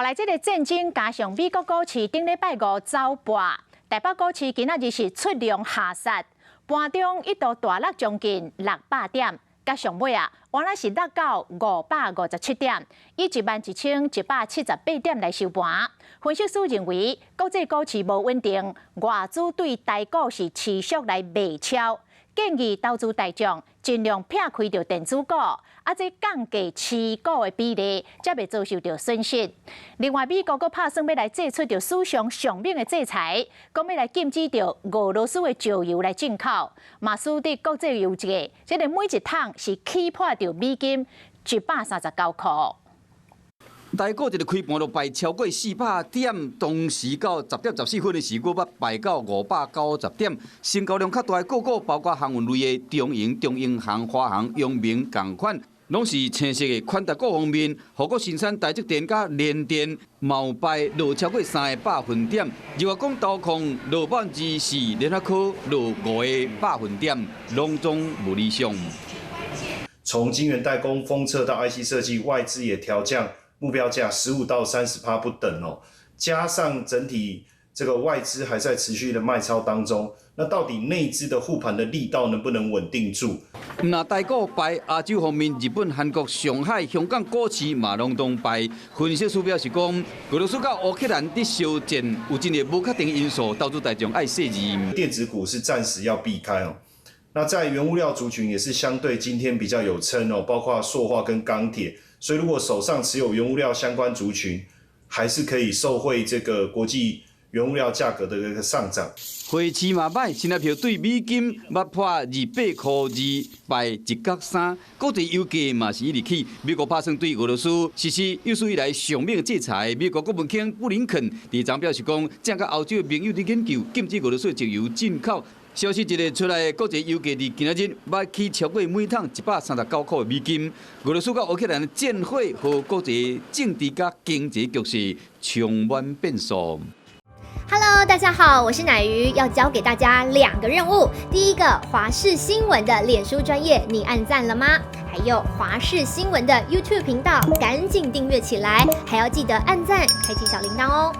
來這個戰爭加上美國股市頂禮拜五走跌，台北股市今仔日是出量下殺，盤中一度大落將近600點，佮上尾啊，原來是落到557點，以11,178點來收盤。分析師認為，國際股市無穩定，外資對台股是持續來賣超，建議投資大眾盡量避開著電子股，啊，這降低持股的比例，才袂遭受著損失。另外，美國閣拍算欲來祭出著史上上猛的制裁，講欲來禁止著俄羅斯的石油來進口，嘛使得國際油價，這个每一桶是起破著美金139箍。台股一个開盤就敗超過400點，當時到10點14分的時，閣捌敗到590點。成交量較大的個股包括航運類的長榮、中榮航、華航、陽明仝款，攏是青色的。寬大股方面，護國神山台積電佮聯電，嘛有敗落超過3個百分點。如果講投控落4%，聯發科落5個百分點，攏總無理想。從晶圓代工封測到 IC 設計，外資也調降目標價15到30%不等哦，加上整體這個外資還在持續的賣超當中，那到底內資的護盤的力道能不能穩定住？毋但台股敗，亞洲方面，日本、韓國、上海、香港股市嘛攏總敗。分析師表示講，俄羅斯佮烏克蘭佇相戰，有真濟無確定因素，投資大眾愛細膩。電子股是暫時要避開哦。那在原物料族群也是相對今天比較有撐哦，包括塑化跟鋼鐵。所以如果手上持有原物料相關族群，還是可以受惠這個國際原物料價格的一個上漲。匯市嘛䆀，新台票對美金捌破28箍2，敗1角3。國際油價嘛是一直起。美國拍算對俄羅斯實施有史以來上猛制裁。美國國務卿布林肯佇昨表示講，正佮歐洲的盟友佇研究禁止俄羅斯石油進口。消息一个出來，國際油價佇今仔日捌起超過每桶139塊美金。俄羅斯佮烏克蘭的戰火，予國際政治佮經濟局勢充滿變數。 Hello，大家好，我是乃瑜，要交給大家兩個任務。第一個，華視新聞的臉書專頁，你按讚了嗎？還有華視新聞的 YouTube 頻道，趕緊訂閱起來，還要記得按讚，開啟小鈴鐺哦。